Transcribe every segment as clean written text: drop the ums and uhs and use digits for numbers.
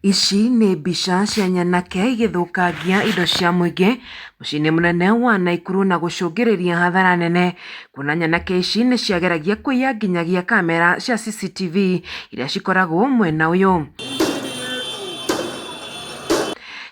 Ici nĩ mbica cia nyanake igĩthũkangia indo cia mũingĩ mũciĩ-inĩ mũnene wa Naikuru na gũcũngĩrĩria hathara nene, kuona nyanake ici nĩ ciageragia kũiya nginyagia kamera cia CCTV iria cikoragwo mwena ũyũ.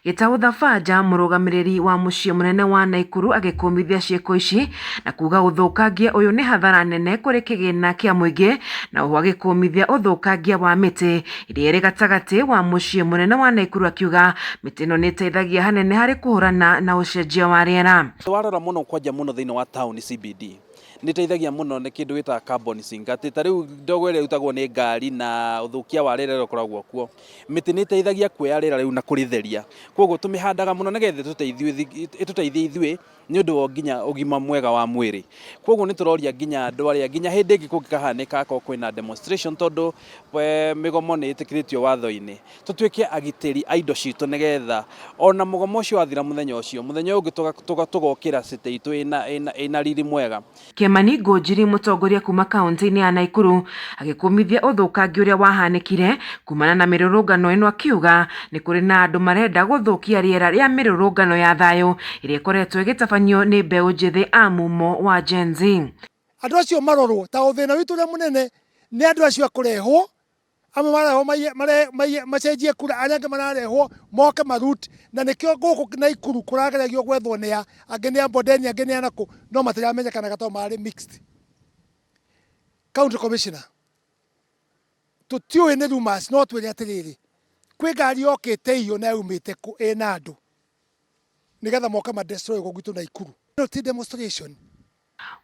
Gĩtaũ Thabanja mũrũgamĩrĩri wa mũciĩ mũnene wa Naikuru agĩkũmithia ciĩko ici na kuga ũthũkangia ũyũ nĩ hathara nene kũrĩ kĩgĩna kĩa mũingĩ na oho agĩkũmithia ũthũkangia wa mĩtĩ ĩrĩa ĩrĩ gatagatĩ wa mũciĩ mũnene wa Naikuru akiuga mĩtĩ ĩno nĩ ĩteithagia hanene harĩ kũhũrana na ũcenjia wa rĩera. Warora mũno kwanja mũno thĩinĩ wa taũni CBD nĩ ĩteithagia mũno nĩ kĩndũ gĩtaga carbon sink atĩ ta rĩu ndogo ĩrĩa ĩrutagwo nĩ ngari na ũthũkia wa rĩera ũrĩa ũkoragwo kuo mĩtĩ nĩ ĩteithagia kuoya rĩera rĩu na kũrĩtheria koguo tũmĩhandaga mũno nĩgetha ĩtũteithie ithuĩ nĩ ũndũ wa nginya ũgima mwega wa mwĩrĩ koguo nĩ tũroria nginya andũ arĩa nginya hĩndĩ ĩngĩ kũngĩkahanĩka akorwo kwĩna demonstration tondũ mĩgomo nĩ ĩtĩkĩrĩtio watho-inĩ tũtuĩke agitĩri a indo citũ nĩgetha ona mũgomo ũcio wathira mũthenya ũcio mũthenya ũyũ ũngĩ tũgokĩra city itũ ĩna riri mwega. Kĩmani Ngũnjiri mũtongoria kuma kauntĩ-inĩ ya Naikuru agĩkũmithia ũthũkangia ũrĩa wahanĩkire kumana na mĩrũrũngano ĩno akiuga nĩ kũrĩ na andũ marenda gũthũkia rĩera rĩa mĩrũrũngano ya thayũ ĩrĩa ĩkoretwo ĩgĩtabanio nĩ mbeũ njĩthĩ a mumo wa Gen Z. Andũ acio marorwo ta thĩna witũ ũrĩa mũnene nĩ andũ acio a kũrehwo amwe mararehwo macenjie kura arĩa angĩ mararehwo moke marut na nĩkĩo gũkũ Naikuru kũrageragio gwethwo nĩ a angĩ nĩ a Bondeni angĩ nĩ a nakũ no matiramenyekanaga tondũ marĩ mixed. County Commissioner tũtiũĩ nĩ rumors no twĩre atĩrĩrĩ kwĩ ngari yokĩte iyũ na yaumĩte kũ ĩna andũ nĩgetha moke ma destroy gũkũ gwitũ Naikuru. Ĩno ti demonstration.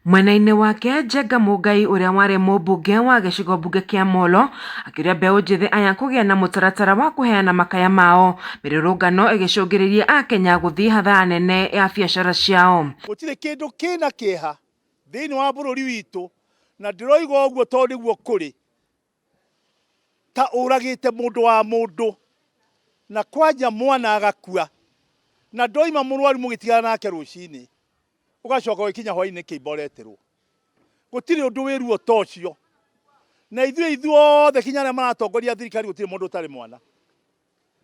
Mwena-inĩ wake Njenga Mũngai ũrĩa warĩ mũmbunge wa gĩcigo mbunge kĩa Molo akĩũria mbeũ njĩthĩ aya kũgĩa na mũtaratara wa kũheana makaya mao mĩrũrũngano ĩgĩcũngĩrĩria akenya gũthiĩ hathara nene ya biacara ciao. Gũtirĩ kĩndũ kĩna kĩeha thĩinĩ wa bũrũri witũ, na ndĩroiga ũguo tondũ nĩguo kũrĩ, ta ũragĩte mũndũ wa mũndũ na kwanja mwana agakua na ndoima mũrwaru mũgĩtigana nake rũcinĩ ũgacoka ũgĩkinya hwainĩ kĩimba ũreterwo. Gũtirĩ ũndũ wĩ ruo ta ũcio. Na ithuĩ ithuothe kinya arĩa maratongoria thirikari gũtirĩ mũndũ ũtarĩ mwana.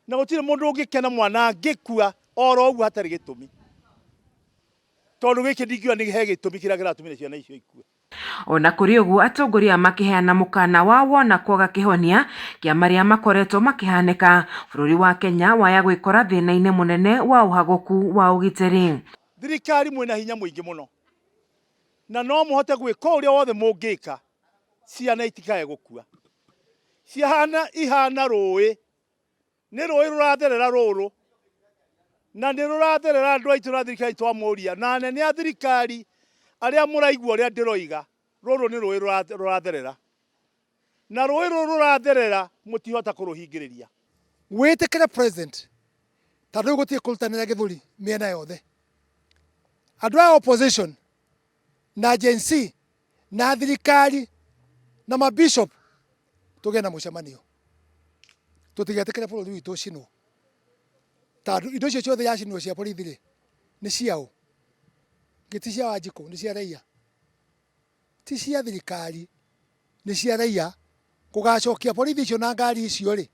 Na gũtirĩ mũndũ ũngĩkena mwana angĩkua oro ũguo hatarĩ gĩtũmi. Tondũ gĩkĩ ndingiuga nĩ he gĩtũmi kĩrĩa kĩratũmire ciana icio ikue. O na kũrĩ ũguo atongoria aya makĩheana mũkana wa wona kwaga kĩhonia kĩa marĩa makoretwo makĩhanĩka, bũrũri wa Kenya waya gwĩkora thĩna-inĩ mũnene wa ũhagũku wa ũgitĩri. Thirikari mwĩna hinya mũingĩ mũno na no mũhote gwĩka ũrĩa wothe mũngĩka ciana itikae gũkua. Ciana ihana rũĩ Nĩ rũĩ rũratherera rũrũ, na nĩ rũratherera andũ aitũ na thirikari twamũria, na anene a thirikari arĩa mũraigua ũrĩa ndĩroiga, rũrũ nĩ rũĩ rũratherera. Na rũĩ rũrũ rũratherera mũtihota kũrũhingĩrĩria. Wĩtĩkĩre president tondũ rĩu gũtirĩ kũrutanĩra gĩthũri mĩena yothe. Andũ aya opposition na Gen Z na thirikari na mabishop tũgĩe na mũcemanio. Tũtigetĩkĩre bũrũri witũ ũcinwo. Tondũ indo icio ciothe iracinwo cia borithi rĩ, nĩ ciaũ? Githĩ ti cia Wanjikũ, nĩ cia raia? Ti cia thirikari, nĩ cia raia. Gũgacokia borithi icio na ngari icio rĩ,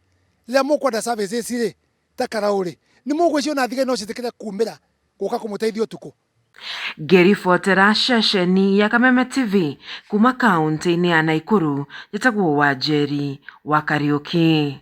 rĩrĩa mũkwenda services rĩ, ta karau rĩ, nĩ mũgwĩciria ona thigari no ciĩtĩkĩre kumĩra gũka kũmũteithia ũtukũ? Ngĩribotera ceceni ya Kameme TV kuma kaũntĩ-inĩ ya Naikuru, njĩtagwo Wanjeri wa Kariũki.